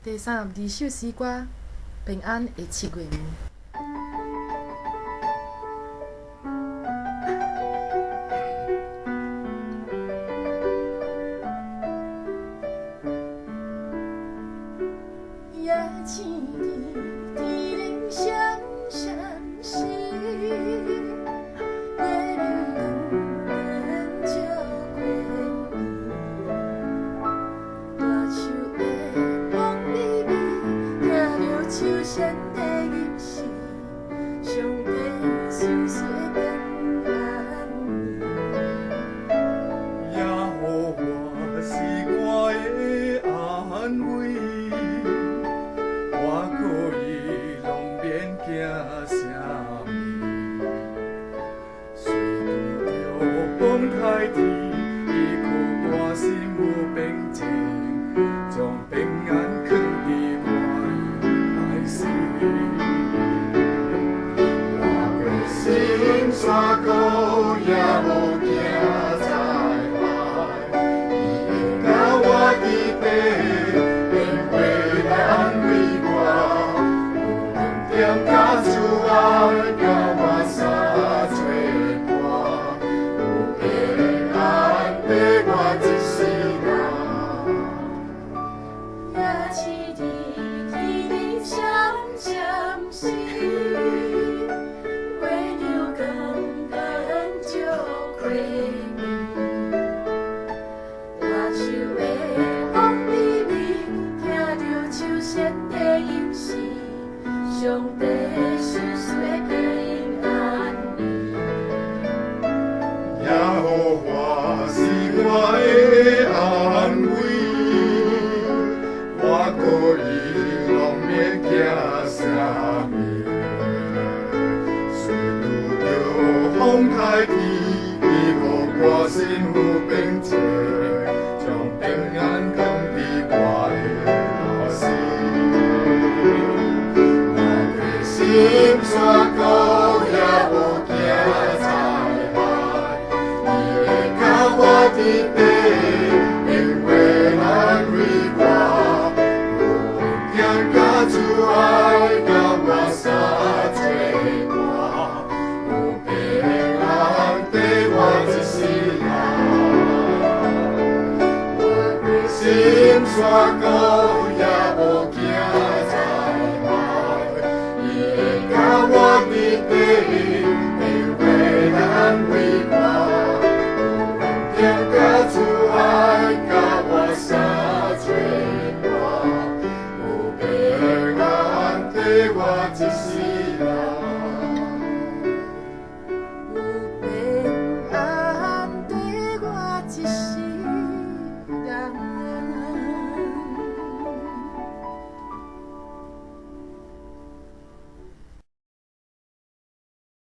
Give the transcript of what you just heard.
第三十二首詩歌《平安的七月暝》。夜星天灵閃閃閃，月亮光光照過邊。大樹的風微微，聽著秋仙的吟詩，上帝賞賜的平安暝。耶和華是我的安慰，我可以攏免驚啥物。雖拄著風颱天，伊予我心有平靜，將平安囥佇我的內心。我過深山谷也無驚災害，伊會佮我佇底，用話來安慰我，有恩典佮慈愛佮我相做伴，有平安綴我一世人。夜星天靈閃閃閃，月亮光光照過面。大樹的風微微，聽著秋仙的吟詩，上帝賞賜的平安暝。耶和華是我的安慰，我可以攏免驚啥物。雖拄著風颱天，伊予我心有平靜，將平安囥佇我的內心。我過深山谷也無驚災害，伊會佮我佇底，用話來安慰我，有恩典佮慈愛佮我相做伴，有平安綴我一世人。我過深山谷也無驚災害，伊會佮我佇底，用話來安慰我，有恩典佮慈愛佮我相做伴，有平安綴我一世人。